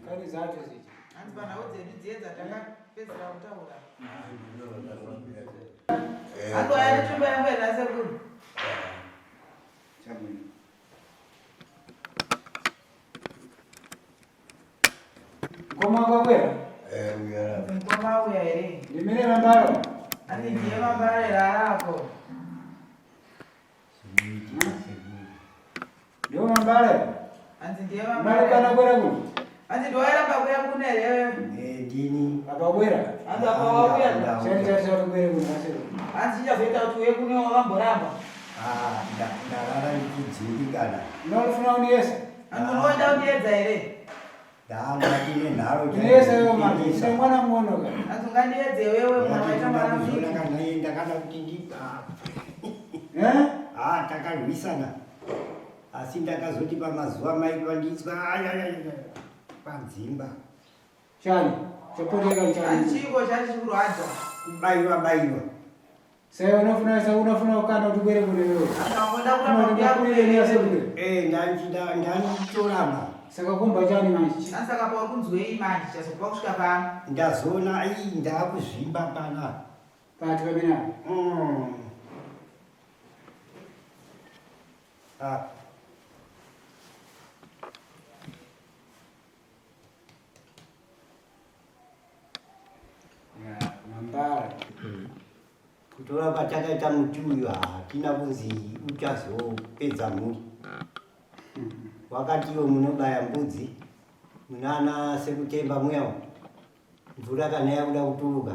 Kani zacho zichi. Hanzi panhau dzedu dziye dzatakapedzera kutaura. Hanzi waya netsvimbo yangu here asekuru? Chabwino. Mkoma wako akwera? Mukoma auya here? Ndimire mambaro. Hanzi ndiye mambara here arako? Ndiwo mambara. Hanzi ndiye Mari mambara. kana kwera kuno. Hanzi ndiwairamba kuya kuno here? Ndini. Apa kwera. Hanzi apa wauya. Chari chari chari kwera kuno asero. Hanzi chichazoita kuti uye kuno wakamboramba. Ah, ndarara ndichidzimbikana. Unofuna uniyesa. Hanzi unoenda undiedza here? Ndanga ndine nharo Uniyesa iwe manje. Ise mwana muono ka. Hanzi ungandiedze wewe mwana waita mwana kuzona mudiki. kana ndakada kuti ndi ah. Eh? Ah, takarwisana asi ndakazoti pamazuva maipanditswa padzimba Chani. Chapoteka Hanzi chani. chiiko chacho chikurwadza? kubaiwa baiwa. Sasa unofuna sasa unofuna ukana kuti kwere kuno iwewe. Hanzi wangoda kuramba Unoda kuya kuya kuno kuno here? sekuru. Eh, ndanditoramba. Saka kumba chani manje. Hanzi saka pauri kunzwei manje chazokupa kusvika pano? Ndazoona ai ndakuzvimba pana. Pati pamene apo. Ah. Ya, mambara. Kutora kwatakaita muti uyu hatina kunzi uchazopedza mhuri. Wakatiwo munobaya mbudzi munana sekutemba muya umu. Mvura kana yakuda kuturuka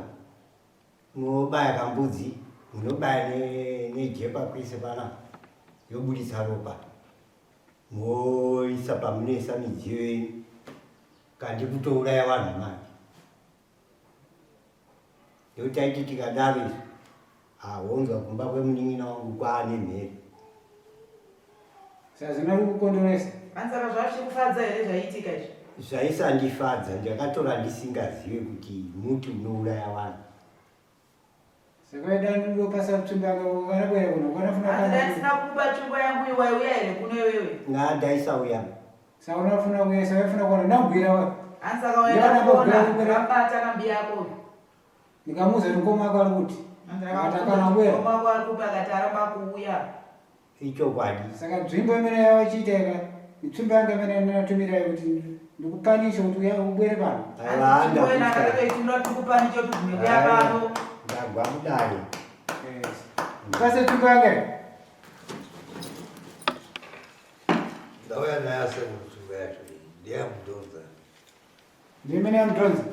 munobaya kambudzi munobaya nejepa kwese pana yobudisa ropa moisa pamunoisa midziyo yenyu kandi kutouraya vanhu manje. Ndotaiti tikadaro izvi ahonzwa kumba kwemunin'ina wangu kwaane mhere. Saka zina rikukondoresa. Hanzi saka zvazvichikufadza here zvaiitika izvi? Zvaisandifadza, ndakatora ndisingazive kuti muti unouraya vanhu. Saka dai ndopasa tsvimbo yangu kana kuya kuno kana funa Hanzi dai kana. ndisina kukupa tsvimbo yangu iyi waiuya here kuno iwewe? Nga ndaisauya. Saka unofuna kuya saka ufuna kuona ndagwira wa. Hanzi saka waenda Ndiana kuona baba kukwira. akabata kambi yako. Ndikamuudza kuti mukoma wako ari kuti. Hanzi Atakana kuya. mukoma wako ari kupi akati aramba kuuya. Ichokwadi. Saka nzvimbo imene yavachiita ika tsvimbo yangu imene ndinatumira kuti ndikupanishe kuti uya ubwere pano. Aiwa Hanzi tsvimbo ina ndakuita. akatoitumira kuti ndikupaniche kuti ugume kuya pano. Ndagwa kudare. Yes. Pase tsvimbo yangu. Ndauya naye asekuru tsvimbo yacho iyi ndeyamudhonza. Ndimene yamudhonza.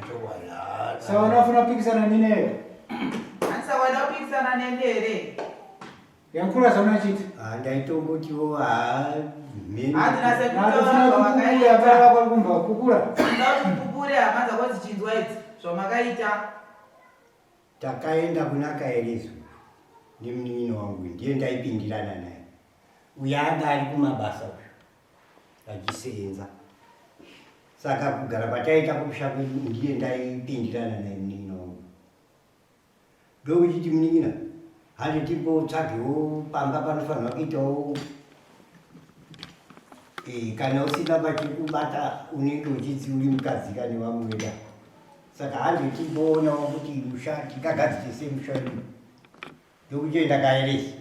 Chokwadi. Saka unofuna kupikisana nineyo. Hanzi saka waida kupikisana neni here? Yankura zvaunochita. Ah, ndaitongotiwo ah, mheni. Hanzi nasekuru Nakufuna taura kukukura zvawakaita. paya kwari kumba kukura. Ndoda kuti upupure hama dzako dzichinzwa idzi zvamakaita. Takaenda kuna Kaerezo nemunin'ina wangu ndiye ndaipindirana naye. Uyo anga ari kumabasa uyu achiseenza. Saka kugara kwataita kumusha kwedu ndiye ndaipindirana naye munin'ina wangu. Ndokuchiti munin'ina handi timbotsvagewo pamba panofanirwa kuitawo eh, kana usina pachekubata unenge uchidzi uri mukadzi kane vamwe weda. Saka handi timboonawo kuti musha tingagadzire sei musha wedu. Ndokuchienda kaeresi.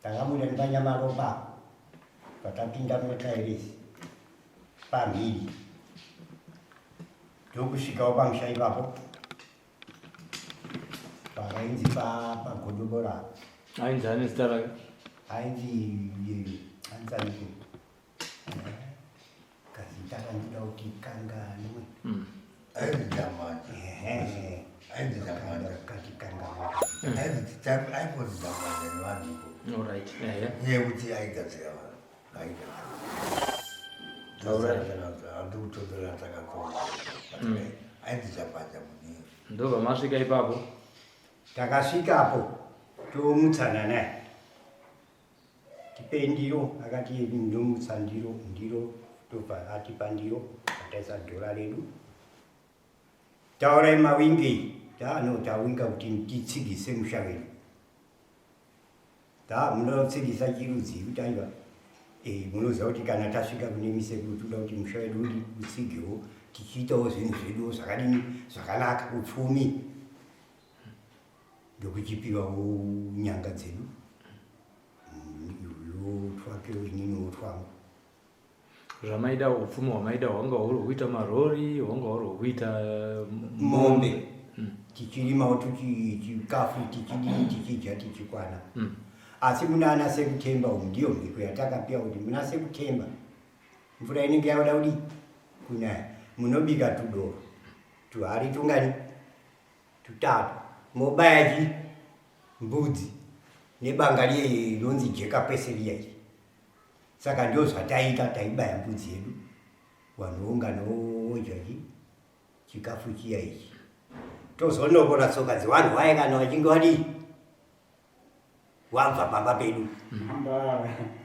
Takabuda nepanyamaropa patapinda muna kaeresi pamhiri. Ndokusvikawo pamusha ipapo pakainzi pagodobora. Ainzi ane zita rake? Ainzi ainzi aniko kazita kandoda kuti kanganwe. Ainzi Jamanja. Ehe. Ainzi Jamanja. Kati kanganwe. Ainzi aimbonzi Jamanja nevanhu ikoko. Alright. Ehe. Nyaya yekuti aigadzira vanhu. Aigadzira. Handi kutonzera takatora. Ainzi Jamanja munini. Ndobva masvika ipapo. Takasvikapo tomutsana naye. Tipei ndiro, akati ndomutsa ndiro, ndiro tobva atipa ndiro, ataisa dhora redu. Taurai mawingei, taano tawinga kuti titsigise musha wedu. Ta munotsigisa chirudzi kuti aiwa. Eh, munoziva kuti kana tasvika kune misekuru toda kuti musha wedu udi utsigewo tichiitawo zvinhu zveduwo zvakadini zvakanaka upfumi ndokuchipiwawo nyanga dzedu uyo twakewo ininiwo twangu. Zvamaida upfumi hwamaida hwanga huri hwekuita marori hwanga huri hwekuita mombe mm. Tichirimawo tuchikafu tichidii tichidya tichikwana mm. Asi muna ana Sekutemba umu ndiyo mhiko yatakapiwa kuti muna Sekutemba mvura inenge yakuda kudii kunaya munobika tudoro tuhari tungani tutatu mobaya chi mbudzi nebanga riye rinonzi jeka kwese riya iri. Saka ndozvataiita, taibaya mbudzi yedu, vanhu voungana vodya chi chikafu chiya ichi. Tozonokora tsoka dzevanhu vaye kana vachinge vadii wabva pamba pedu.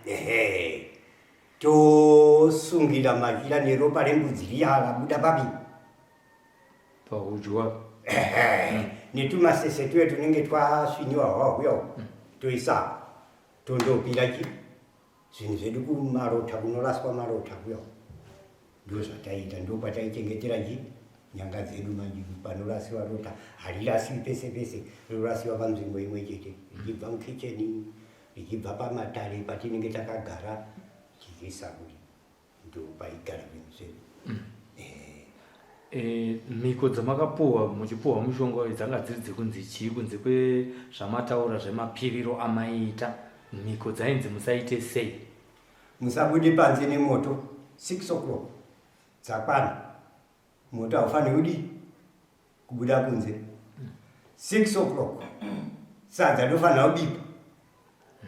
Ehe. Tosungira machira neropa rembudzi riya rabuda papi? Pahudya. Ehe. Netumasese tuye tunenge twasviniwa hwahuya toisa. Tondopira chi zvinhu zvedu kumarota kunoraswa marota kuya ndozvataiita ndopataichengetera chi nyanga dzedu manje panorasiwa rota harirasiwi pese pese rinorasiwa panzvimbo imwe chete richibva mukicheni richibva pamatare patinenge takagara tichiisa kuri ndopaigara zvinhu zvedu mm. eh. eh, mhiko dzamakapuhwa muchipuhwa mushonga uyu dzanga dziri dzekunzi chii kunze kwezvamataura zvemapiriro amaiita mhiko dzainzi musaite sei musabude panze nemoto 6 o'clock dzakwana moto haufaniri kudii kubuda kunze 6 o'clock sadza ndofanira kubikwa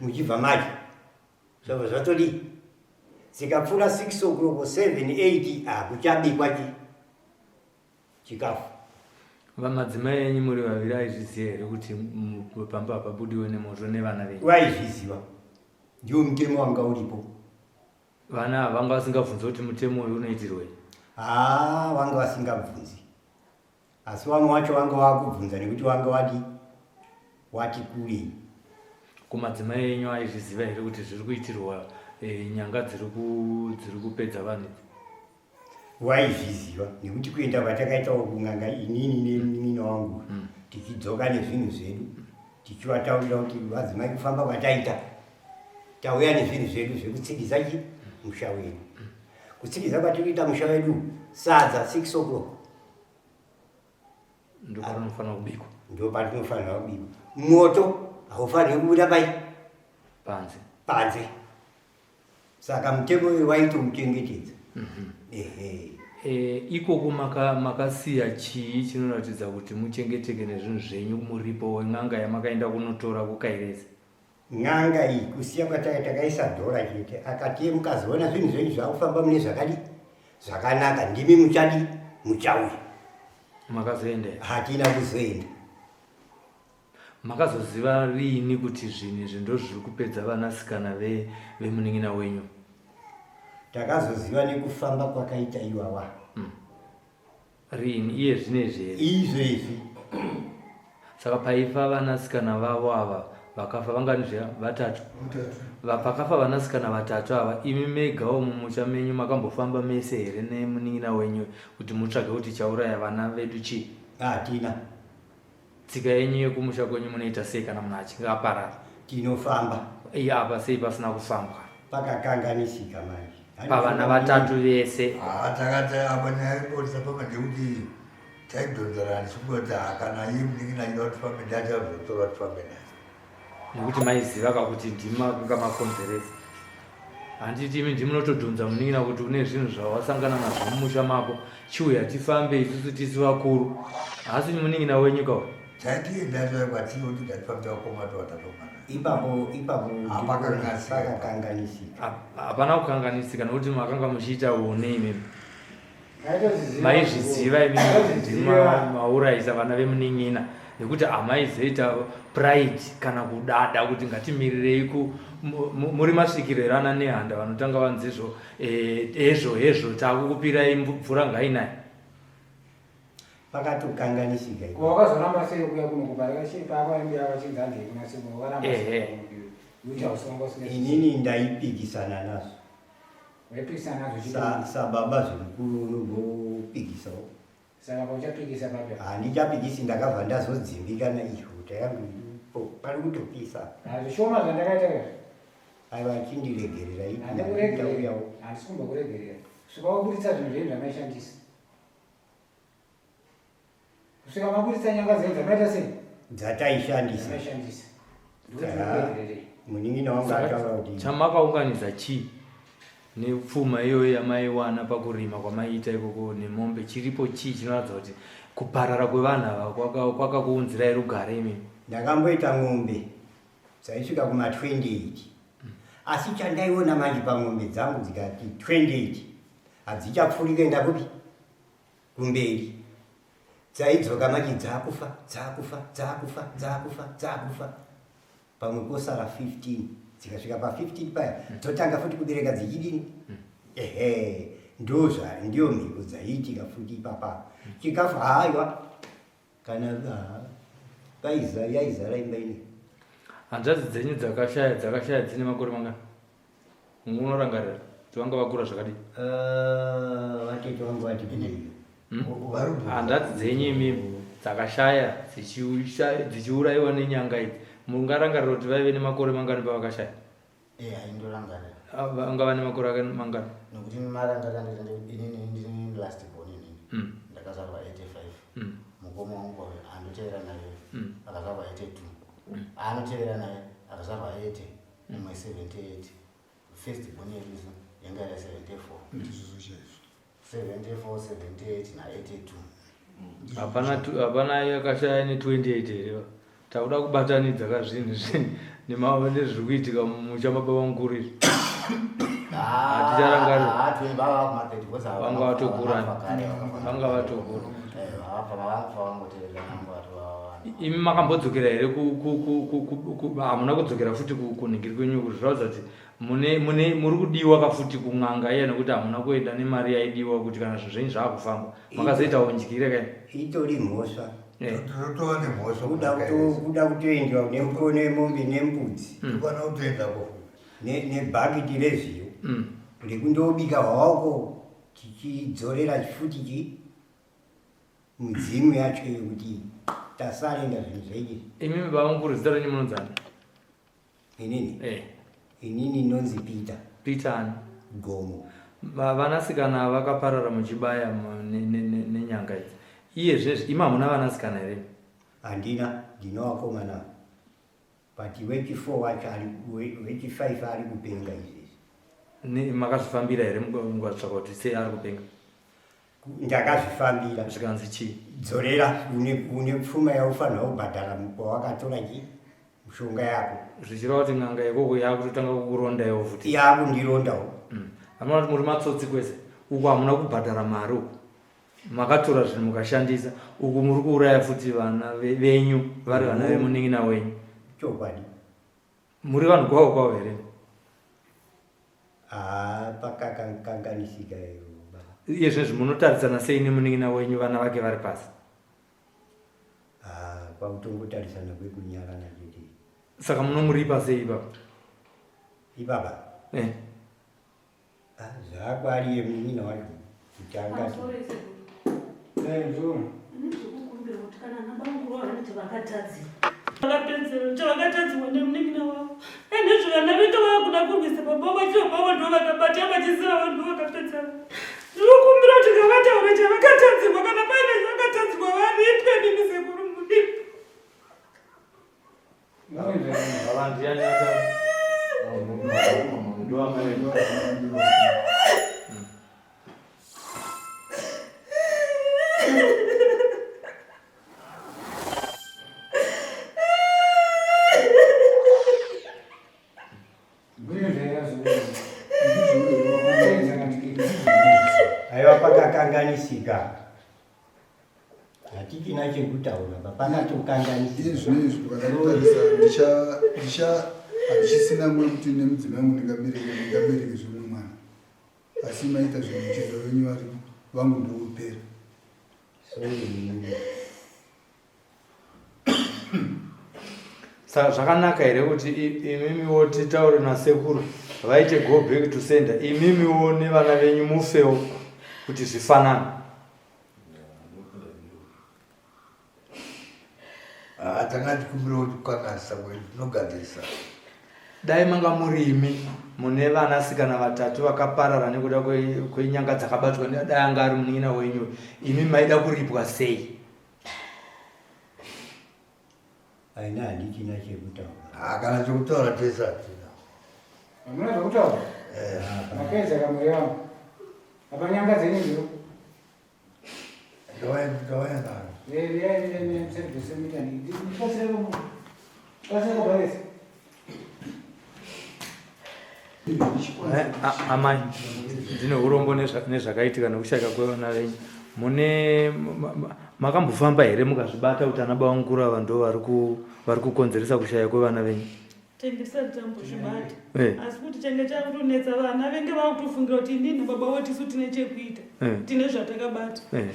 muchibva madya zvabva zvatodii dzikapfuura 6 o'clock 7 8 hakuchabikwa chi chikafu vamadzimai enyu muri vaviri aizviziva here kuti pamba hapabudiwe nemoto nevana venyu vaizviziva ndiwo mutemo wanga uripo Vana ava vanga vasingabvunzi kuti mutemo uyu unoitirwei? Haa, vanga vasingabvunzi. Asi vamwe vacho vanga vakubvunza nekuti vanga wadi wati kurei. Kumadzimai enyu aizviziva here kuti zviri kuitirwa e, nyanga dziri kupedza vanhu idzi? Waizviziva nekuti kuenda kwatakaitawo kun'anga inini nemunin'ina wangu mm. tichidzoka nezvinhu zvedu tichivataurira kuti vadzimai kufamba kwataita tauya nezvinhu zvedu zvekutsigisa chi musha wedu kutsigisa kwatiri kuita musha wedu sadza 6 o'clock ndopanofanira kubikwa ndopatinofanira kubikwa moto haufaniri kubuda pai panze panze saka mutemo uyu waitouchengetedza mhm. ehe e, ikoko makasiya maka chii chinoratidza kuti muchengeteke nezvinhu zvenyu muripo wen'anga yamakaenda kunotora kukairezi N'anga iyi kusiya kwataka takaisa dhora chete akati iye mukazoona zvinhu zvenyu zvakufamba mune zvakadi zvakanaka ndimi muchadi muchauya. Makazoenda here? Hatina kuzoenda. Makazoziva riini kuti zvinhu izvi ndozviri kupedza vanasikana vemunin'ina wenyu? Takazoziva nekufamba kwakaita iwawa. Mm. Riini? Iye zvino izvi here? Izvezvi. Saka paifa vanasikana vavo ava vakafa vangani zviya? Vatatu. Pakafa vanasikana vatatu ava, imi megawo mumusha menyu makambofamba mese here nemunin'ina wenyu kuti mutsvage kuti chauraya vana vedu chii? Hatina. Tsika yenyu yekumusha kwenyu munoita sei kana munhu achinge aparara? Tinofamba. Iye apa sei pasina kufambwa? Pakakanganisika manje. Pavana vatatu vese. Ah, takati apa nyaya yepolisa pamba ndekuti taidhonzerana tichingoti ah, kana iye munin'ina achida kuti tifambe ndiye achazotora tifambe naye. Nekuti maiziva ka kuti ndimi makanga makonzeresa. Handiti imi ndimi munotodhonza munin'ina kuti une zvinhu zvawasangana nazvo mumusha mako chiuya tifambe isusu tisu vakuru. Haasi munin'ina wenyu ka uyu. Taitienda zvayo kwatinoti ngatifambe vakoma tovatatombana. Ipapo ipapo Hapakanganisika. pakakanganisika. Hapana kukanganisika nekuti makanga muchiita une imimi. Maizviziva imimi kuti ndimi maurayisa vana vemunin'ina nekuti hamaizoita pride kana kudada kuti ngatimirirei ku muri masvikiro here ana nehanda vanotanga vanzizvo eh, hezvo hezvo takukupirai mvura ngainai Pakatokanganisika ipapo. Wakazoramba sei kuya kuno kubva pakaembi yavo achinzi handei kuna sekuru wakaramba sei? Inini ndaipikisana nazvo. Waipikisana nazvo chii? Sababa zvemukuru unongopikisawo. Saka pauchapikisa papi? Handichapikisi ndakabva ndazodzimbikana ihuta yangu iripo pari kutopisa. Hazvishoma zvandakaita izvi. Aiwa chindiregerera ipi. Handikuregerera. Handisi kumbokuregerera. Kusvika waburitsa zvinhu zvenyu zvamaishandisa. Kusvika maburitsa nyanga dzenyu dzamaita sei? Dzataishandisa. Dzamaishandisa. Munin'ina wangu ataura kuti chamakaunganidza chii nepfuma iyoyo yamaiwana pakurima kwamaiita ikoko nemombe chiripo chii chinoratidza kuti kuparara kwevanhu ava kwakakuunzirai rugare imimi? Ndakamboita mombe dzaisvika kuma 28 asi chandaiona manje pamombe dzangu dzikati 28 hadzichapfuuri kuenda kupi kumberi dzaidzoka manje dzakufa dzakufa dzakufa dzakufa dzakufa pamwe kosara 15 dzikasvika pa 15 paya dzotanga futi kubereka dzichidini ehe ndozva ndiyo mhiko dzaiitika futi ipapa chikafu haaiwa kana paiza yaizara imba ine hanzvadzi dzenyu dzakashaya dzakashaya dzine makore mangani unorangarira kuti vanga vakura zvakadii ah, vatete vangu vati hmm? Hanzvadzi dzenyu imimi dzakashaya dzichiurayiwa nenyanga idzi mungarangarira kuti vaive nemakore mangani pavakashaya? Eh, aindorangarira. Ah, vanga vane makore ake mangani? Nokuti marangarira ndiri inini ndini last born inini. Ndakazvarwa 85. Mukoma wangu andotevera naye akazvarwa 82. Anotevera naye akazvarwa 80 mumwe 78. First born yedu isu yanga iri 74. Ndizvozvo chaizvo. 74, 78 na 82. Hapana hapana yakashaya ne 28 here? Takuda kubatanidza ka zvinhu nezviri kuitika mumusha mababa mukuru izvi. Haticharangarira. Vanga vatokura. Vanga vatokura. Imi makambodzokera here hamuna kudzokera futi kunhingiri kwenyu uku zviratidza kuti mune mune muri kudiwa ka futi kun'anga iya nekuti hamuna kuenda nemari yaidiwa kuti kana zvinhu zvenyu zvakufamba makazoitawo ndyire kai itori mhosva eh. Tinotova nemhosva kuda kuda kutoendiwa nemkono yemombe nembudzi tofana kutoendako nebhakiti rezviyo rekundobika hwawako tichidzorera futi chi mudzimu yacho iyo kuti tasarenda zvinhu zvenyu Imimi baba mukuru zita renyu munonzani? Inini? Eh. Inini ndonzi Peter. Peter ani? Gomo. Vanasikana vakaparara muchibaya nenyanga idzi. Iye zvezvi imi hamuna vanasikana here? Handina, ndine vakomana. But wechi4 wacho ari wechi5 ari kupenga izvezvi. Makazvifambira here mukatsvaka kuti sei ari kupenga? Ndakazvifambira. Zvikanzi chii? Dzorera une pfuma yaufanira kubhadhara pawakatora chi mishonga yako. Zvichireva kuti n'anga ikoko yakutotanga kukuronda iwo futi. Yakundirondawo. Hamuna kuti muri matsotsi kwese. Uku hamuna kubhadhara mari uku. Makatora zvinhu mukashandisa. Uku muri kuuraya futi vana venyu vari vana vemunin'ina wenyu. Chokwadi. Muri vanhu kwavo kwavo here? Haa pakakanganisika iyo baba. Iye zvinezvi munotarisana sei nemunin'ina wenyu vana vake vari pasi? Haa kwakutongotarisana kwekunyarana chete. Saka munomuripa sei ipapa? Ipapa? Eh. Ah, zvaako ariye munin'ina wacho kuti angati. Pamusoro isekuru. Eh, mzukuru. Ndinokukumbira kuti kana ana bamukuru vane chavakatadzira vakapedzera chavakatadziwa nemunin'ina wavo ende zvivana vedu vakuda kurwisa baba vacho baba ndo vakabata vachiziva vanhu vakapedzera ndinokumbira kuti ngavataure chavakatadzirwa kana paine chavakatadzirwa varipwe mimi sekuru muripo. Baba ndiani ata? Ndiwamai. Aiwa pakakanganisika. Hatichina chekutaura pa pakatokanganisika. Iye zvino izvi ukada kutarisa ndicha handichisina nguva yekuti nemudzimai wangu ndingabereke ndingabereke zvimwe mwana asi maita zvinhu venyu varipo vangu ndokupera. Sorry. Saka zvakanaka here kuti imimiwo titaure nasekuru vaite go back to sender imimiwo nevana venyu mufewo kuti zvifanane? Ah, tanga tikumbira kuti kukanganisa kwedu tinogadzirisa. Dai manga murimi mune vanasikana vatatu vakaparara nekuda kwenyanga dzakabatwa dai anga ari munin'ina wenyu imi maida kuripwa sei? Aina handichina chekutaura. Ah, kana chekutaura tese hatina. Hamuna zvekutaura? Eh. Mapedza kamuri yangu. Apa nyanga dzenyu ndiro. Ndauya nayo. Eh, amai ndine urombo nezvakaitika nekushaika kwevana venyu mune makambofamba here mukazvibata kuti ana baba mukuru ava ndo vari kukonzeresa kushaya kwevana venyu Tenge tisati tambozvibata eh. asi kuti chenge chakutonetsa vana venge vakutofungira kuti inini baba wo tisu tine chekuita eh. tine zvatakabata eh.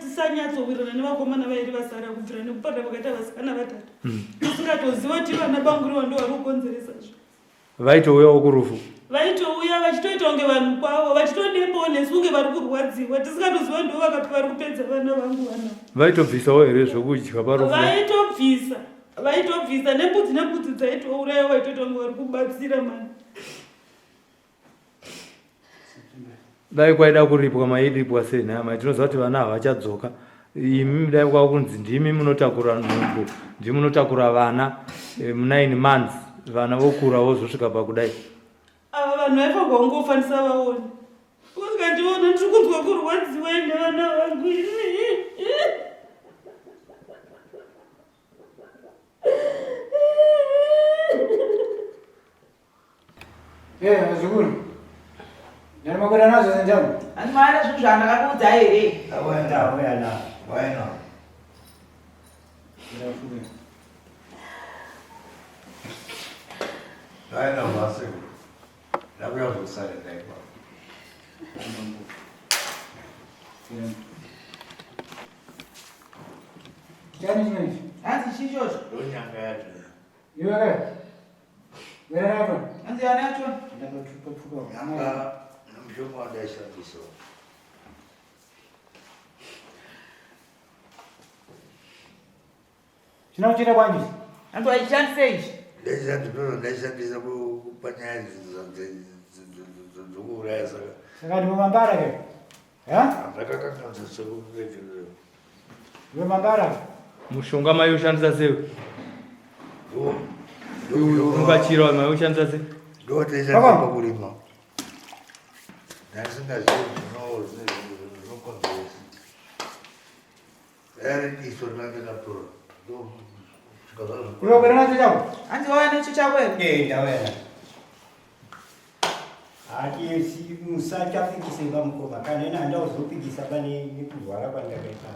tisanyatsowirirana nevakomana vairi vasara kubvira nekupata kwakaita vasikana vatatu hmm. tisingatoziva kuti vana banguriwa ndo vari kukonzeresa zvo Vaitouyawo kurufu. Vaitouya vachitoita kunge vanhu kwavo vachitodembawo nesu kunge vari kurwadziwa tisingatoziva ndivo vakapi vari kupedza vana vangu vana. Vaitobvisawo here zvekudya parufu? Vaitobvisa, vaitobvisa nembudzi nembudzi dzaitouraya vaitoita kunge vari kubatsira mani. Dai kwaida kuripwa mairipwa sei nhai amai tinoziva kuti vana havachadzoka imi dai kwakunzi ndimi munotakura nhumbu ndimi munotakura vana eh, munine months vana vokura vozosvika pakudai ava vanhu vaifanirwa kungofa ndisavaona because kandiona ndiri kunzwa kurwadziwa ine vana vangu ini Eh, vazukuru. Ndari makwenda nazo zenjamu. Hanzi maana zvinhu zvandakakuudza here? Ndauya nazvo. Why not? Ndaenda basi. Ndakuya kuzosara ndaipa. Chani chimenechi? Hanzi chii ichocho? Ndonyanga yacho. Iwe ke. Wera yacho. Hanzi yana yacho. Ndakatupa tupa. Nyanga nomushonga wandaishandisa. Chinochita kwanji? Hanzi waishandisa izvi. Ndaishandisa ndaishandisa panyaya dzokuuraya saka. Saka ndiwe mambara ke. Ha? Ndakakanganisa sekuregerera. Ndiwe mambara. Mushonga mai ushandisa sei? Unokachira mai ushandisa sei? Ndotaishandisa pakurima. Ndasingazivi zvinokonzeresa. Iwe kwenda nacho chako. Hanzi wauya necho chako here? Eh, ndauya nacho. Hati musachapikise pamukoma kana ina handauzopikisa pane nekurwara kwandakaita.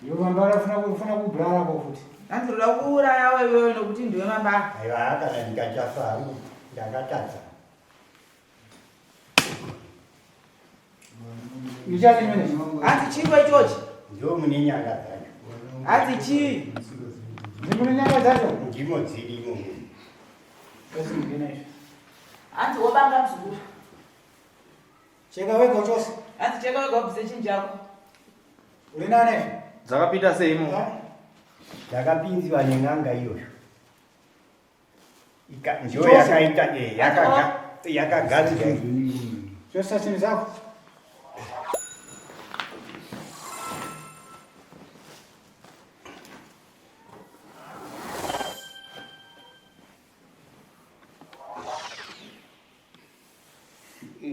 Iwe mambara ufuna ufuna kubrara ko futi. Hanzi unoda kuuraya wewewe nokuti ndiwe mambara. Aiwa kana ndikachafa hangu ndakatadza. Hanzi chii ichochi? Ndo mune nyanga dzacho. Hanzi chii? Ndimune nyanga dzacho? Ndimo dzirimo. Hanzi wobanga muzukuru. Cheka wega chose. Hanzi cheka wega ubvise chinhu chako. Uri nani? Dzakapinda sei imo? Dzakapinzwa nen'anga iyoyo. Ndiyo yakaita eh, yakagadzira. Chose chinhu chako.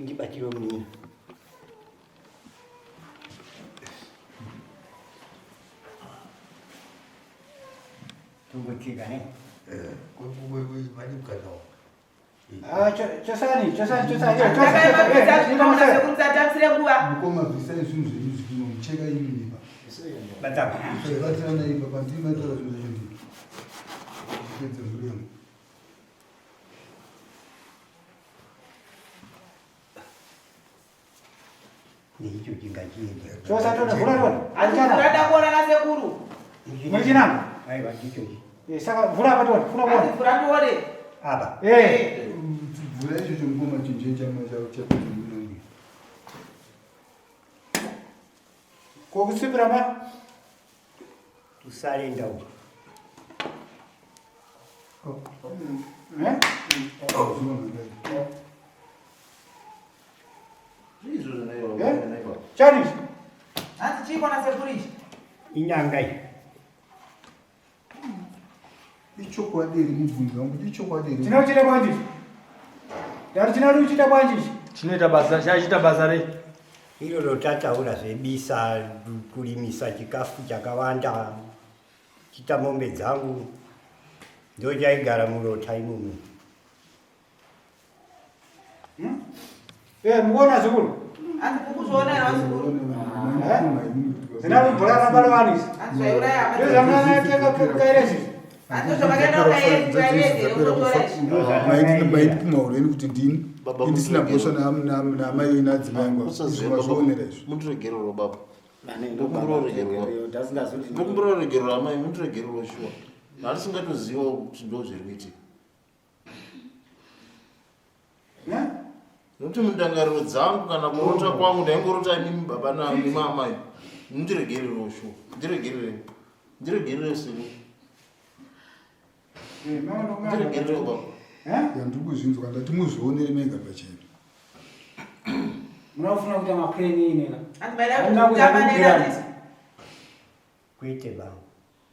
Ndibatiro munini. Tungochika ne. Eh, Ah, chosani, chosani, chosani. Mukoma bvisai zvinhu zvenyu zvirimo mucheka imi ipa. Batapa. Batirana ipa pandiri matora zvinhu zvacho ndii. Kupedza mhuri yangu. Neicho chingachiende. Chose tona vhura tona. Hanzi Achana. urada kuona nasekuru. Muri chinanga? Aiwa ndicho. Eh, saka vhura apa tione funa kuona Vhura tione apa eh vhura icho chomukoma chinje chamachakuti kokusipira ma kusarenda uko eh chani hanzi chii kwana sekuru ichi inyanga iyi Ichokwadi here mubvunzo wangu kuti ichokwadi here? Chinochita bwanji ichi? Ndati chinoti uchita bwanji ichi? Chinoita basa, chachiita basa rei? Iro rotataura zvebisa kurimisa chikafu chakawanda chita mombe dzangu ndochaigara murota imomo. Hmm? Eh, mukuona zukuru? Hanzi kukuzviona here vazukuru? Zina kubhora rabara wani izvi. Hanzi zvaiuraya hama Ndozvo zvamakatenga kairezi. Hanzi zvamakaenda kukairezi kutora izvi. Maindipuma ureni kuti ndini indisina mhosva naamai nadzimai angu izvo mazvionera izvo. Mundiregerero baba. Ndokumbira ruregerero amai mundiregerero shuwa. Handisingatoziva kuti ndo zviri kuitika. Nokuti mundangariro dzangu kana kurota kwangu ndaingorota imimi baba namamai. Mundiregererewo shuwa. Ndiregererei. Ndiregererei sekuru. Ndiregererewo baba. Yandiri kuzvinzwa ndati muzvionere mega pachena. Munofuna kuita mapureni inena. Hanzi maida kuti kutamba nena. Kwete baba.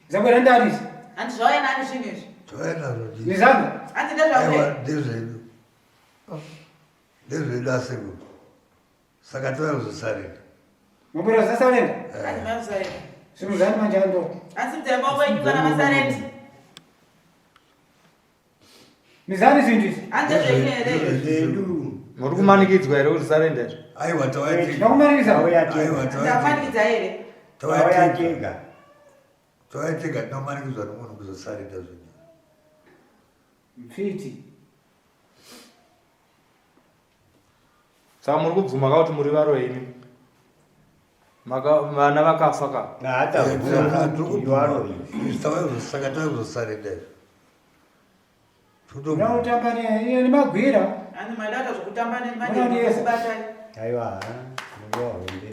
Zabwera ndani izvi? Hanzi zvauya nani zvinhu izvi? Zvauya nazvo ndi. Nezangu? Hanzi ndezvauya. Aiwa ndezvedu. Ndezvedu asekuru. Saka touya kuzosarenda. Mabwera kuzosarenda? Hanzi mauya kuzosarenda. Zvinhu zvani manje ando. Hanzi mudzai maoko enyu kana masarenda. Mizani zvinhu izvi. Hanzi ndezvenyu here? Zvedu. Muri kumanikidzwa here kuti sarenda izvi? Aiwa tauya tega. Ndakumanikidza. Tauya tega. Aiwa tauya tega. Ndakumanikidza here? Tauya Tauya tega. tega. Tauya tega tinomanikidzwa nemunhu kuzosarenda zvinhu. Mfiti. Saka muri kubvuma ka kuti muri varoyi imi? Maka vana vakafa ka? Saka tauya kuzosarenda izvi. Unotamba nemagwira. Hanzi maida kuita zvekutamba nemanje Munondiesa. kubatai. Aiwa, muruwa hombe.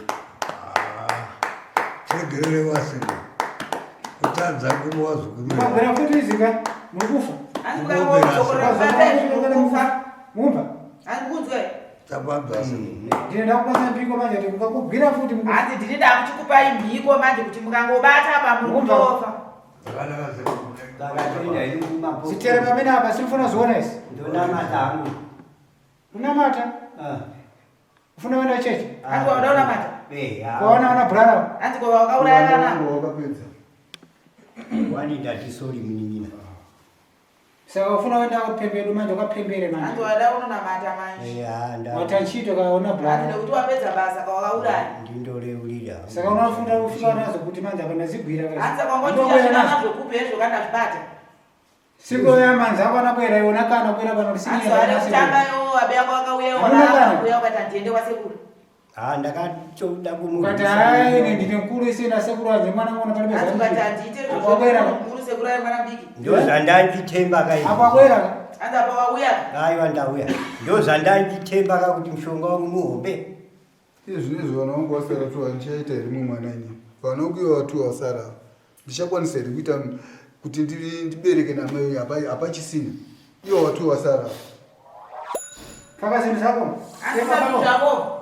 Tiregerere wasina. Kutadza kurowa zukuru. Magwira futi izika muri kufa. Hanzi mukangodzokorora kubata izvi muri kufa. Mumba. Hanzi kunzwe. Tapanzwa asina. Ndine ndakupasa mhiko manje kuti mukakugwira futi mukufa. Hanzi ndini ndakuchikupai mhiko manje kuti mukangobata apa muri kutofa. Zvakanaka sekuru. Saka toenda hedu kumapo. Zitere pamene apa sirifuna zviona izvi. Ndonamata hangu. Unamata? Ah. Ufuna kuenda chechi? Hanzi wauda unamata? Eh, ah. Waona ona brother. Hanzi ko wakauraya vana. Wakapedza. Wani ndati sorry munin'ina. Saka ufuna kuenda kupembedu manje ukapembere Hanzi manje. wada unonamata manje. Eh, ah, nda. Wata ntchito kaona Hanzi brother. nekuti wapedza basa kawakauraya. Ndindoreurira. Saka unofunda kufika nazo kuti manje apa ndazigwira kazi. Hanzi saka wangoti Ndobwera uchasvika nazo. nazvo kupi hezvo kana zvibata. Siku yamanzi ako anabwera iwe unakana kubwera pano Hanzi wada kutanga iwo abe yako akauya iwo Hamuna kana. akauya ukati handiende kwasekuru. Ah, ndakatoda Ukati hayi ine ndine mkuru isina sekuru anze mwana mwana palibe Hanzi ukati zanu. handiite Apo wabwera ka. mukuru sekuru ari mwana mudiki. Ndozvandanditemba kai. Apo wabwera ka. Hanzi apa wauya ka. Aiwa ndauya. Ndozvandanditemba ka kuti mushonga wangu muhombe. Iye zvinezvi vana vangu vasara tu handichaita here mumwe mwana ini. Vana vangu ivo vatu vasara. Ndichakwanisa here kuita kuti ndibereke namai hapachisina. Ivo vatu vasara. Paka zvinhu zvako. Hanzi zvinhu zvako.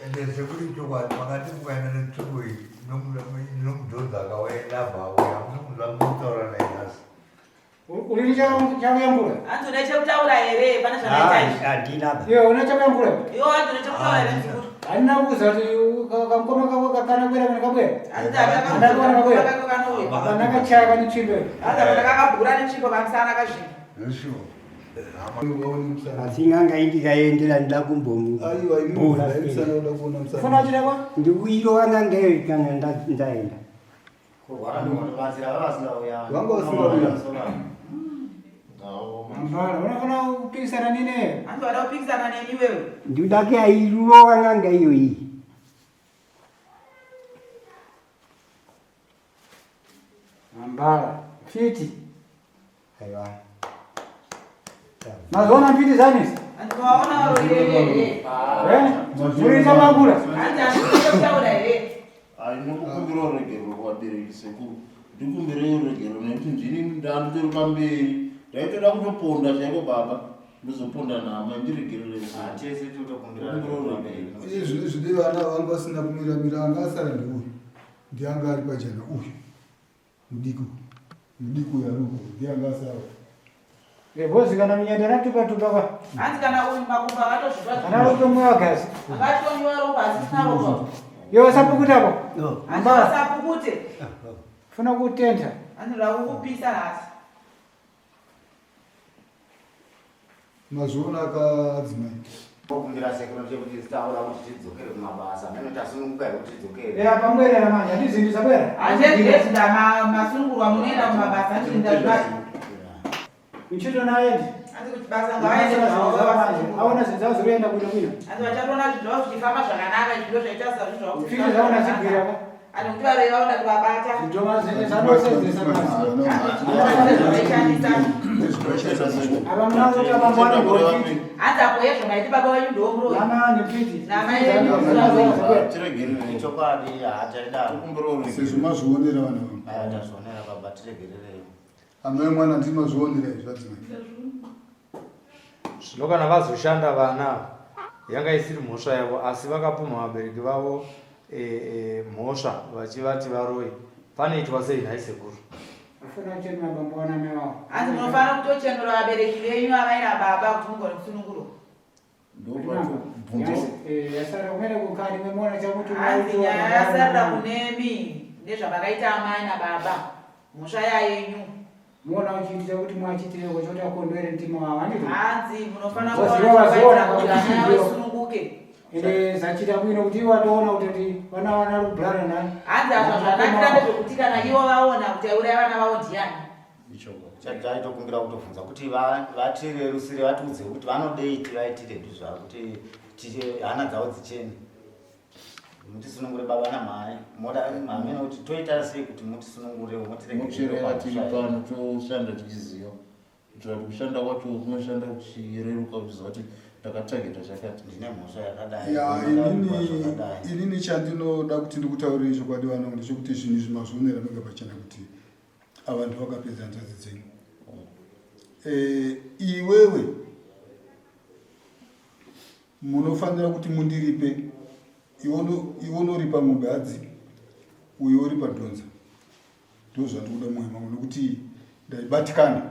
Ende sekuru chokwadi makati mukaenda netsvimbo iyi nomudhonza akauya ndabva auya hamusi kunzwa munotaura naye nhasi. Uri chakuyambura? Hanzi une chekutaura here pane zvakaita izvi? Handina ba. Iwe une chakuyambura? Iwe hanzi une chekutaura here muzukuru? Handina kuuza kuti kamukoma kako kakana kwera kana kabwera. Hanzi akakabwera kako kanouya. Hapana kachaya kane tsvimbo. Hanzi hapana kakabhura netsvimbo pamusana kazvimba. Zveshuwa. Asi n'anga iyi ndikaendera ndida kumbomu. Aiwa imi musana uda kuona musana. Funa uchida kwa? Ndikuirova n'anga iyo kana ndaenda. Kurwara ndokubatsira vava vasingauya. Vanga vasingauya. Mambara, unofanira kupikisana nini? Hanzi wada kupikisana neni wewe. Ndinoda kuyairova n'anga iyoyi. Mambara, mfiti. Aiwa. Mazoona mfiti zani? Hanzi maona varoyi here? Eh? Murisa makura. Hanzi handikuda kutaura here? Ai nokukumbira ruregerero kuvabereki sekuru. Ndikumbirei ruregerero nekuti ndini ndanditori pamberi. Ndaitoda kutoponda chaiko baba. Ndozoponda naamai ndiregererei. Ah, tese totokumbira ruregerero. Iye zvino zvide vana vangu vasina kumira mira anga asara ndiuyu. Ndiye anga ari pajana uyu. Mudiki uyu. Mudiki uyu ari uko. Ndiye anga asara. Rebozi kana minyenda ratupa tupa kwa. Hanzi kana uyu makumbo akatozvitwa. Kana utomwa gazi. Akatonywa ropa asisina ropa. Yo sapukuta po. Hanzi asapukute. Funa kutenta. Hanzi ndoda kukupisa nhasi. Mazviona akadzimai. Tokumbira sekuru chekuti taura kuti tidzokere kumabasa. Meno tasununguka here kuti tidzokere. Eh apa mwere manje handizindi zabwera. Handizindi masunungurwa munoenda kumabasa handizindi zvibasa. Ntchito naye ndi. Hanzi kuti basa ngavaende zvavo manje. Aona zvinhu zvavo zviri kuenda bwino bwino. Hanzi vachatoona zvinhu zvavo zvichifamba zvakanaka izvi zvaita sezvo zvavo. Mfiti zvaona zigwira pa. Hanzi kuti varoi vaona kuvabata. Zvidhoma zvene zvanosenzesa manje. Apa munakuti apa mwana ngofiti. Hanzi apo hezvo maiti baba venyu ndomuroyi. Nama nemfiti. Namai venyu Tiregererei. Chokwadi hataida. Sezvo mazvionera vana vangu. Aya tazvionera baba tiregererei. Amai mwana ndimi mazvionera izvi vadzimai. Zvino kana vazoshanda vana ava yanga isiri mhosva yavo asi vakapumha vabereki vavo e, e, mhosva vachivati varoyi panoitwa sei nhai sekuru? Afuna kuchenura bambo wana mai wavo. Hanzi munofanira kutochenura vabereki venyu amai nababa kuti mugone kusunungurwa. Yasara kumene kukani memona chakuti Hanzi nyaya yasarira kunemi nezvamakaita amai nababa mhosva yayenyu. Muona uchiita chakuti mwachitire kuchota kondwere mtima wavo handiti? Hanzi munofanira Waziva kuona waziona chakaita kuti kuti vana ndiyo. vasununguke. Ende zachita bwino kuti iwo atoona kuti kuti vana vana ari kubhurana nani. Hanzi azva zvanakira ndezvekuti kana ivo vaona kuti aiuraya vana vavo ndiani. Chaitokumbira kutobvunza kuti vatirerusire vatiudze kuti vanodei tivaitire ndizvo kuti hana dzavo dzichene. Mutisunungure baba namai moda hameno kuti toita sei kuti mutisunungure motiregerera tiri pano toshanda tichiziva kuitira kuti kushanda kwacho kunoshanda kuchireruka uchiziva kuti ndakatageta chakati ndine mhosva yakadai Ya, inini inini chandinoda kuti ndikutaurire chokwadi vanangu ndechekuti zvinhu izvi mazvionera mega pachena kuti ava ndivo vakapedza hanzvadzi dzenyu. Eh, iwewe munofanira kuti mundiripe iwe unoripa mombe hadzi uyo oripa dhonza ndozvandikuda mwoyo mangu nekuti ndaibatikana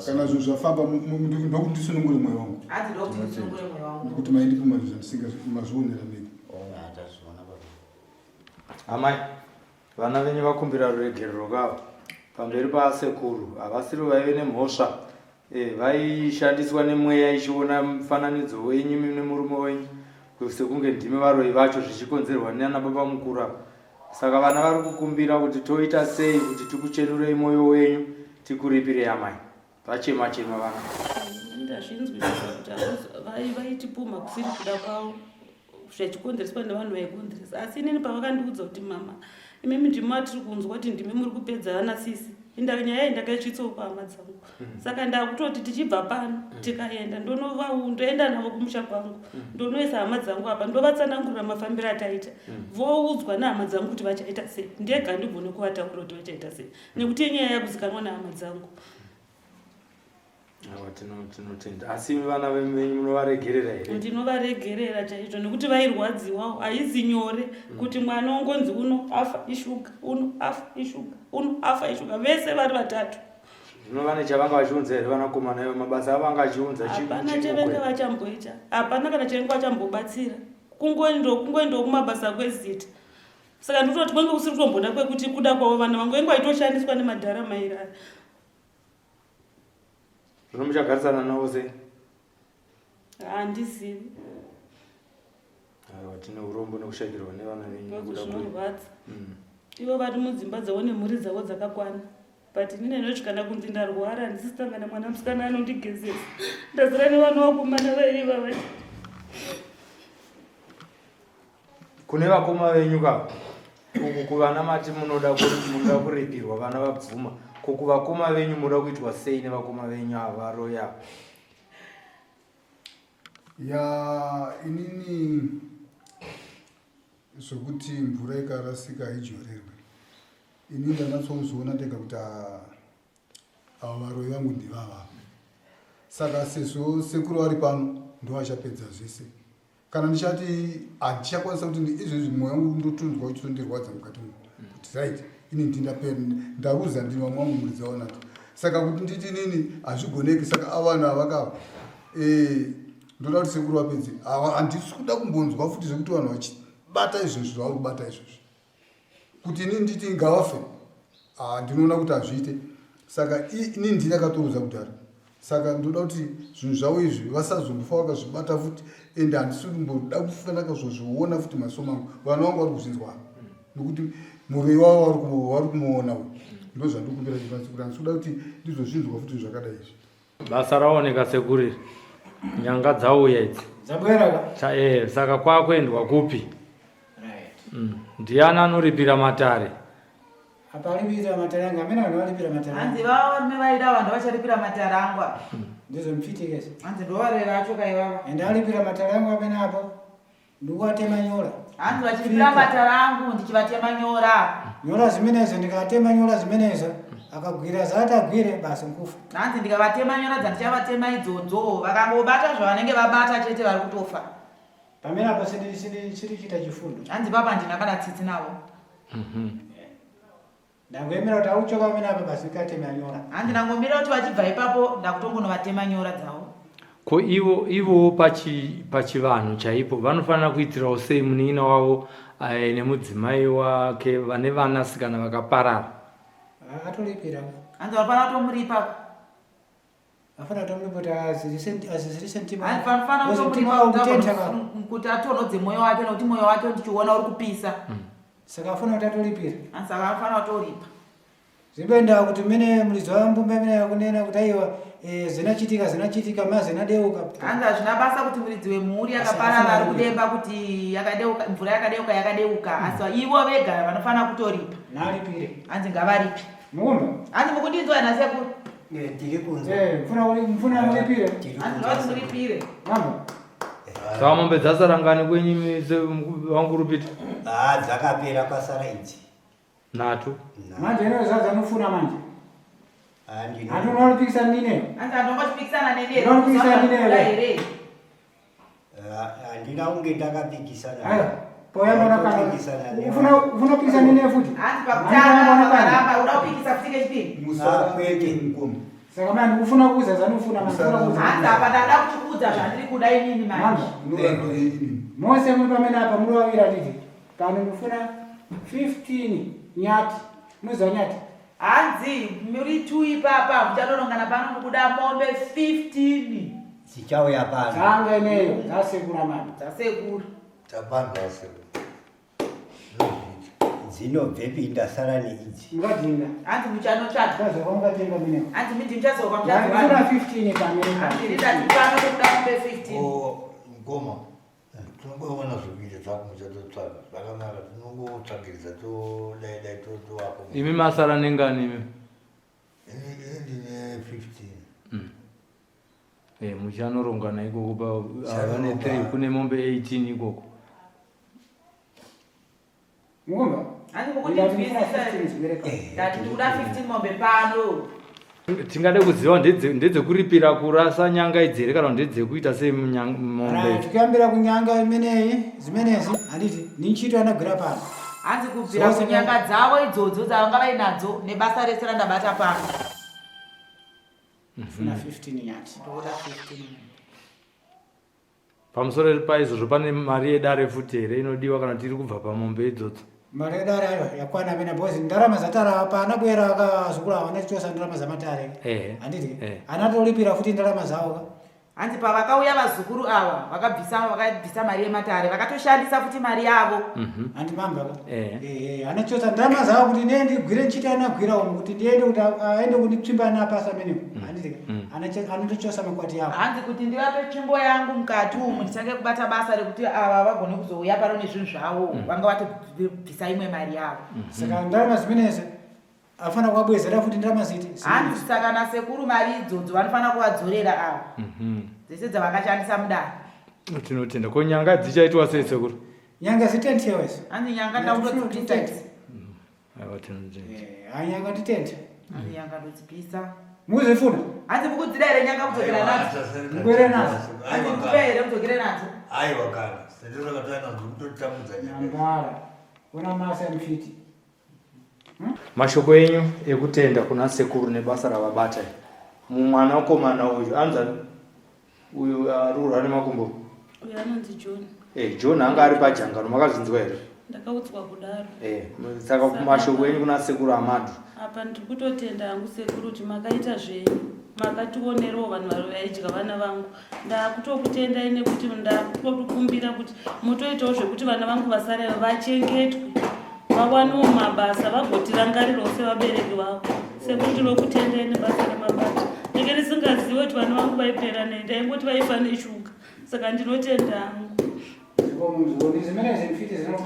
kana zvinhu zvafamba ndokuti ndisunungure mwoyo wangu nekuti maindipuma zvinhu zvandisinga mazvionera mega Amai, vana venyu vakumbira ruregerero kava pamberi paasekuru havasiri vaive nemhosva e, vaishandiswa nemweya ichiona mufananidzo wenyu nemurume wenyu sekunge ndimi varoyi vacho zvichikonzerwa nana baba mukuru ava saka vana vari kukumbira kuti toita sei kuti tikuchenurei mwoyo wenyu tikuripirei amai vachema chema vana ndazvinzwisisa kuti vaitipumha kusiri kuda kwavo zvachikonzereswa nevanhu vaikonzeresa asi inini pavakandiudza kuti mama imimi ndimi matiri kunzwa kuti ndimi muri kupedza vana sisi inda nyaya iyi ndakaisvitsawo kuhama dzangu mm. saka ndakutoti tichibva pano mm. tikaenda ndonovaundoenda navo kumusha kwangu mm. ndonoisa hama dzangu apa ndovatsanangurira mafambiro ataita voudzwa nehama dzangu kuti vachaita sei ndega ndigone kuvataurira kuti vachaita sei nekuti inyaya yakuzikanwa nehama dzangu Awa tinotenda. Asi imi vana venyu munovaregerera here? Ndinovaregerera chaizvo nekuti vairwadziwawo. Haizi nyore mm. kuti mwana ongonzi uno afa ishuga, uno afa ishuga, uno afa ishuga. Vese vari vatatu. Zvino vane chavanga vachiunza here vanakomana ivo mabasa avo vanga achiunza chii? Hapana chavange vachamboita. Hapana kana chavange vachambobatsira. Kungoendawo kungoendawo kumabasa kwezita. Saka ndikutoti kwange kusiri kutomboda kwekuti kuda kwavo vana vangu vange vaitoshandiswa nemadhara mairara. Zvino muchagarisana navo sei? Handizivi. Aiwa, tine urombo nekushaikirwa nevana venyu nekuda kwe Zvinorwadza. Ivo vari mudzimba dzavo nemhuri dzavo dzakakwana. But inini ndosvika kunzi ndarwara handisisitanga nemwana musikana anondigezesa. Ndazara nevana vakomana vairi vava. Kune vakoma venyu ka uku kuvana mati munoda munoda kuripirwa vana vabvuma ko kuvakoma venyu munoda kuitwa sei nevakoma venyu ava varoya Ya inini zvekuti mvura ikarasika haidyorerwe ini ndanatsouzviona ndega kuti ah, ava varoyi vangu ndivava saka sezvo sekuru vari pano ndovachapedza zvese kana ndichati handichakwanisa kuti izvezvi mwoyo wangu ndotonzwa uchitondirwadza mukati umu kuti right ini ndindape ndaruza ndini vamwe vangu muridzi waonati saka kuti nditi inini hazvigoneki saka avanhu avakava eh, ndoda kuti sekuru vapedze handisi kuda kumbonzwa futi zvekuti vanhu vachibata izvozvi zvavari kubata izvozvi kuti ini nditi ngavafe ah, ndinoona kuti hazviite saka ini ndini akatoruza kudhara saka ndoda kuti zvinhu zvavo izvi vasazombofa vakazvibata futi ende handisi kumboda kufa ndakazozviona futi maso mangu vana vangu vari kuzvinzwa nokuti muroyi wavo vari kumuona uyu ndozvandikumbira chivanzi kuti handisi kuda kuti ndizozvinzwa futi zvakadai izvi Basa raoneka sekuru iri. Nyanga dzauya idzi. Dzabwera ka? Eh, saka kwakuendwa kupi? Right. Ndiani anoripira matare? Apa aripira matare anga, amene vanhu varipira matare. Hanzi varume vaida vanhu vacharipira matare angu apa. Ndizvo mfiti kese. Hanzi ndovareve vacho kaivava. Ende aripira matare angu amene apo. Ndikuvatema nyora. Hanzi vachiripira matare angu ndichivatema nyora. Nyora zimenezo ndikatema nyora zimenezo akagwira zati agwire basi nkufa. Hanzi ndikavatema nyora dzandichavatema idzodzo vakangobata zvavanenge vabata chete vari kutofa. Pamene apa sindichita chifundo. Hanzi papa handina kana tsitsi navo. Ndangoemera kuti auchoka pamene apa basi ndikatema nyora. Hanzi ndangomira kuti vachibva ipapo ndakutongonovatema nyora dzavo. Ko ivo ivowo pachi pachivanhu chaipo vanofanira kuitirawo sei munin'ina wavo eh, nemudzimai wake vane vanasikana vakaparara? Atoripira. Hanzi vanofanira kutomuripa. Afana kutomupa kuti azizirise mtima. Hanzi vanofanira kutomuripa kuti atonhodze mwoyo wake nekuti mwoyo wake ndichiona uri kupisa. Saka afuna kuti atoripira. Hanzi saka anofanira kutoripa. Zvibendawo kuti mene muridzi wambumba mene akunena kuti aiwa eh, zvinachitika zvinachitika ma zvinadeuka. Hanzi hazvina basa kuti muridzi wemhuri yakaparara ari kudemba kuti yakadeuka mvura yakadeuka yakadeuka asi ivo vega vanofanira kutoripa. Nalipire. Hanzi ngavaripe. Mukumba. Hanzi mukundinzwa here nasekuru? Eh, tiri kunzwa. Eh, mfuna uri mfuna mulipire. Tiri Hanzi kunzwa ngavati sekuru. muripire. Mambo. Saka mombe dzasara ngani kwenyu imi wangu Rupita? Ah, dzakapera kwasara idzi. Nhatu. Manje ino zaza nofuna manje. Ah, ndino. Hanti unolipikisa nine. Hanzi andongochipikisana neni here? Unopikisana nini here? Here? Ah, handina kunge ndakapikisana. Ayo. Poyamba nakana. Ndakapikisana nevanhu. Ufuna ufuna kupikisa nine futi. Hanzi pakutanga vakaramba uda kupikisa futi kechipiri. Musara Ah, kwete. mukoma. Saka manje ufuna kuuza zanofuna manje ufuna kuuza. Hanzi apa ndada kuchikuudza zvandiri kuda inini manje. Manje. Munoda ini. Mose muri pamene apa muri vaviri handiti? Pano ndofuna 15 nyati. Munoziva nyati? Hanzi muri two ipapa muchatonongana pano ndikuda mombe 15 Dzichauya pano. Dzanga ineyo dzasekura manje. dzasekuru. Tapanzwa sekuru. Ndozviita. Dzinobvepi ndasara neidzi. Mungadhinga. Hanzi muchanotsvaga. Muchazoka mungatenga mineo. Hanzi midi muchazoka Ndofuna muchazowana. 15 pamene Hanzi pano. ini ndati pano ndokuda mombe 15. Ko mukoma tinongoona zvekuita zvako muchatotsvaga zvakanaka tinongotsvagiridza todai dai totovako. Imi masara nengani imi? Ini ini ndine 15. Eh, muchanorongana ikoko pa ah, vane 3 kune mombe 18 ikoko. Mukumba? Hanzi Ndati ndofuna mukundinzwisisa. 15 zvibereka. Ndati ndikuda 15 mombe pano. Tingade kuziva ndedzekuripira kurasa nyanga idzi here kana ndedzekuita sei mombe Right, tikuyambira kunyanga imeneyi zimenezi handiti ni ntchito yanagwira pano. Hanzi kubvira Zvose kunyanga dzavo idzodzo dzavanga vainadzo nebasa rese randabata pano. Ndofuna 15 nyati. Ndoda 15 mombe. Pamusoro paizvozvo pane mari yedare futi here inodiwa kana tiri kubva pamombe idzodzo? Mari yedare ayo yakwana amene because ndarama zatara apa anabwera akazukuru ava anatichosa ndarama zamatare. Ehe. Handiti? Eh. Anatolipira futi ndarama zawo ka. Hanzi pavakauya vazukuru ava vakabvisa vakabvisa mari yematare vakatoshandisa futi mari yavo. Handi mamba ka. Eh. Eh, anachosa ndamazawa kuti ndiye ndigwire nchiti anagwira umu kuti ndiende kuti aende kunditsvimba napasa mene. Handiti ka. Anotochosa makwati yavo. Hanzi kuti ndivape tsvimbo yangu mukati umu nditange kubata basa rekuti ava vagone kuzouya pano nezvinhu zvavo vanga vatobvisa imwe mari yavo. Saka ndarama zimenezi afana kuwabwezera futi ndarama ziti. Hanzi saka nasekuru mari idzodzo vanofanira kuvadzorera ava dzese dzavakashandisa mudare. Tinotenda. Ko nyanga dzichaitwa sei sekuru? Nyanga zitentewa izi. Hanzi nyanga ndakutodzipisa idzi. Aiwa tinotenda. Eh, nyanga nditente. Hanzi nyanga ndodzipisa. Mukuzifuna? Hanzi mukudzida here nyanga kudzokera nadzo? Mugwere nadzo. Hanzi mukuda here mudzokere nadzo? Aiwa kana sendozvakatanga ndikutotambudza nyanga. Nambara. Ona masa mfiti. Mashoko enyu ekutenda kuna sekuru nebasa ravabata iri. Mumwanakomana uyu anzani uyu arurwa nemakumbo. Uyu anonzi John. Eh, John anga ari pajangano makazvinzwa here? Ndakaudzwa kudaro. Eh, saka mashoko enyu kuna sekuru Amadu. Apa ndiri kutotenda hangu sekuru kuti makaita zvenyu. Makationerawo vanhu vari vaidya vana vangu. Ndakutokutendai nekuti ndakutokumbira kuti mutoitawo zvekuti vana vangu vasare vachengetwe. Vawanewo mabasa vagotirangarirawo sevabereki vavo. Sekuru ndinokutendai nebasa ramabata. Ndenge ndisingazive kuti vana vangu vaipera nei. Ndaingoti vaifa neshuga. Saka ndinotenda hangu.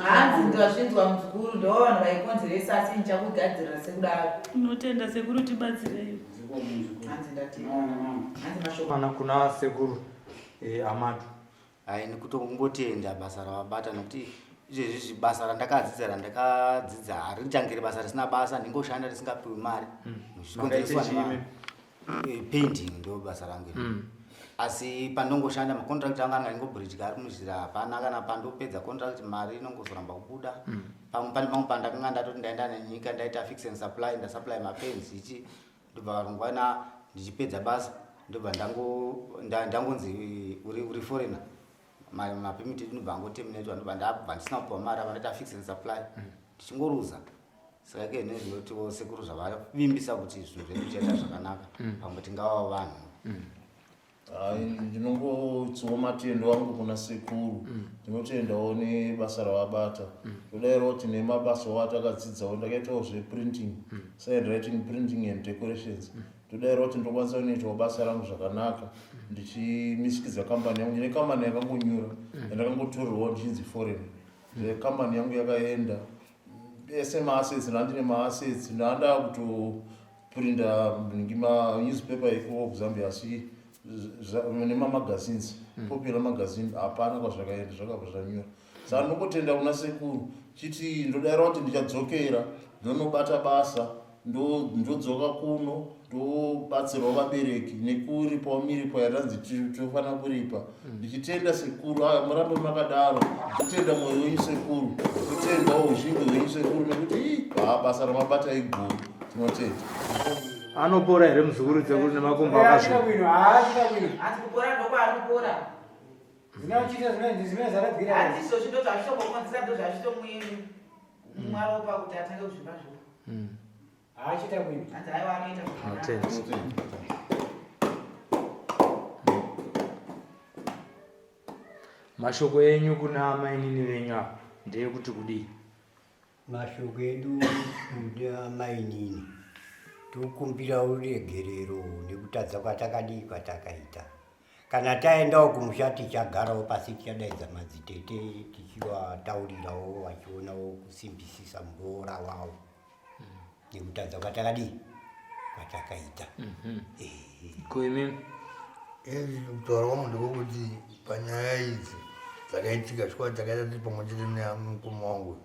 Hanzi ndazvinzwa muzukuru ndo vanhu vaikonzeresa asi ndichakugadzirira sekudaro. Ndinotenda sekuru tibatsirei. Hanzi ndati. Hanzi mashoko. Kana kuna sekuru eh, Amadu. Hai nekutongotenda basa ravabata nekuti izvezvi basa randakadzidza randakadzidza harichangiri basa risina basa ndingoshanda risingapiwi mari. Zvichikonzereswa Makaita nema- chii? Painting ndo basa rangu iri. Asi pandongoshanda macontract angu anga ingobridge ari muzhira hapana kana pandopedza contract mari inongozoramba kubuda. Pamwe pane pamwe pandakanga ndatoti ndaenda nenyika ndaita fix and supply ndasupply mapenzi ichi ndobva varungu vana ndichipedza basa ndobva ndangonzi uri foreigner. Mapemit edu ndobva angoterminatwa ndobva ndabva ndisina kupiwa mari apa ndaita fix and supply ndichingoruza. Saka ke nezvi ndinotiwo sekuru zvavavimbisa kuti zvinhu zvedu zvichaita zvakanaka pamwe tingavawo vanhu. Hai, ndinongotsiwa matendo angu kuna sekuru. Ndinotendawo nebasa ravabata. Ndodairawo tine mabasa atakadzidzawo, ndakaitawo zveprinting, sign writing, printing and decorations. Ndodairawo kuti ndokwanisa kunoitawo basa rangu zvakanaka ndichimisikidza kambani yangu. Ndine kambani yakangonyura yandakangotorerwawo ndichinzi foreign. Kambani yangu yakaenda ese maassets, ndandine maassets, ndanda kutoprinda manewspaper eko kuZambia asi nemamagazines, popular magazine hapana kwazvakaenda, zvakabva zvanyura. Saka ndinongotenda kuna sekuru chiti ndodaira kuti ndichadzokera ndonobata basa ndodzoka kuno ndobatsirawo vabereki nekuripawo miripo yatanzi tofanira kuripa. Ndichitenda sekuru, aya murambe makadaro. Ndotenda mwoyo wenyu sekuru, ndotendawo uzhinji hwenyu sekuru nekuti basa ramabata iguru. Tinotenda. Anopora here muzukuru sekuru nemakumbo akazvimba? Hanzi kupora ndokwaanopora. Zvinochita zvimene zvarabvira. Hanzi izvozvi ndo zvazvitombokonzera, ndo zvazvitomwaropa kuti atange kuzvimba zvimba. Haachita bwino. Hanzi aiwa anoita zvakanaka. Mashoko enyu kuna amainini venyu ava ndeyekuti kudii? Mashoko edu kuna amainini tokumbira uregerero nekutadza kwatakadii kwatakaita. Kana taendawo kumusha tichagarawo pasi tichadaidza madzitete tichivataurirawo vachionawo kusimbisisa muroora wavo nekutadza kwatakadii kwatakaita. Ko imimi? Kutaura kwangu ndekwokuti panyaya idzi dzakaitika chikwa takaita tiri pamwe chete nemukoma wangu,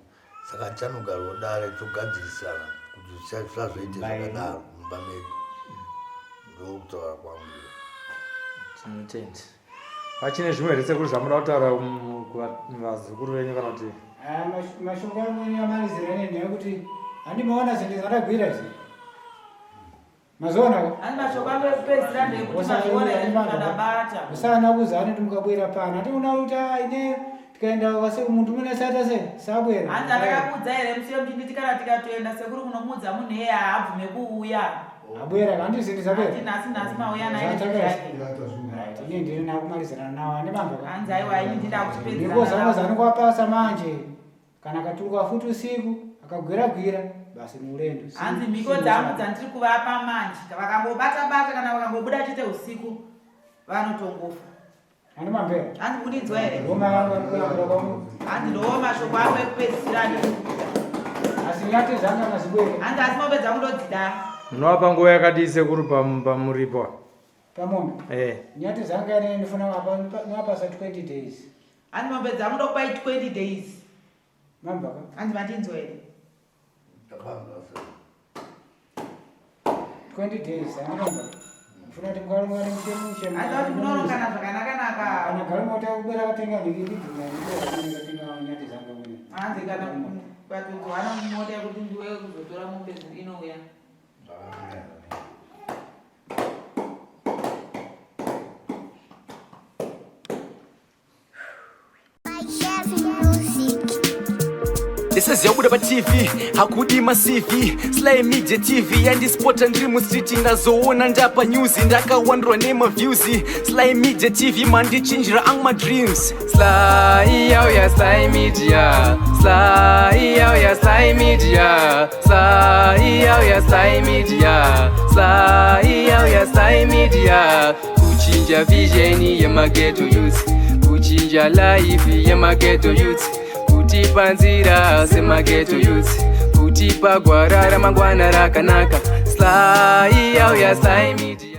saka tichanogarawo dare togadzirisana kuti zvisazoite zvakadaro mumba medu. Ndokutaura kwangu. Tinotenda. Pachine zvimwe here sekuru zvamuda kutaura kuvazukuru venyu kana kuti? Mashoko angu amalizira nenyaya yekuti handimaona zvinhu zvandagwira izvi. Mazoona ko? Hanzi mashoko angu ekupedzisira ndeyekuti mazviona here zvandabata. Usana kuzana kuti mukabwera pano. Hationa kuti ine tikaenda kwase muntu mune sata se sabwera. Hanzi andakakuudza here musi wemuchinditi kana tikatoenda sekuru kunomuudza munhu iyeye haabvume kuuya. Abwera handisi ndisabwera. Ati nhasi nhasi mauya naye Right, ini ndiri nakumalizana nawo ane bamba ka. Hanzi aiwa ini ndida kuchipedzerana Niko zano navo. zano kwapasa manje. Kana akaturuka futi usiku akagwira gwira basi muulendo. Hanzi mhiko dzangu dzandiri kuvapa manje vakangobata bata kana vakangobuda chete usiku vanotongofa. Ane mambera. Hanzi mundinzwa here? Roma yangu yakuyambira kwangu. Hanzi ndoo mashoko angu ekupedzisira andiri Asi nyati zanga mazibwere. Hanzi asi mombe dzangu ndodzida. Munovapa nguva yakadii sekuru pamuripo? Pamombe. Eh. Nyati zanga ine ndifuna apa nwapasa 20 days. Hanzi mombe dzangu ndokupai 20 days. Mamba ka. Hanzi mandinzwa here? 20 days andinamba. Ndifuna kuti mukarongane mushe mushe. Hanzi kuti munorongana zvakanaka-naka. Kana galimoto kubera katenga ndikidhuma ndikatenga nyati zanga mwene. Hanzi kana ukatozowana mota yekuti ndiwe kuzotora mombe inouya. Ndiseziyabuda paTV hakudi maCV Sly Media TV yandispota ndiri mustreet ndazoona ndapa news ndakawandurwa nemaviews Sly Media TV mandichinjira angu madreams Sly yauya Sly Media Sly yauya Sly Media Sly yauya Sly Media Sly yauya Sly Media Kuchinja vision yemageto youth Kuchinja life yemageto youth Kutipa nzira semageto youth Kutipa gwara ramangwana rakanaka Sly yauya Sly Media.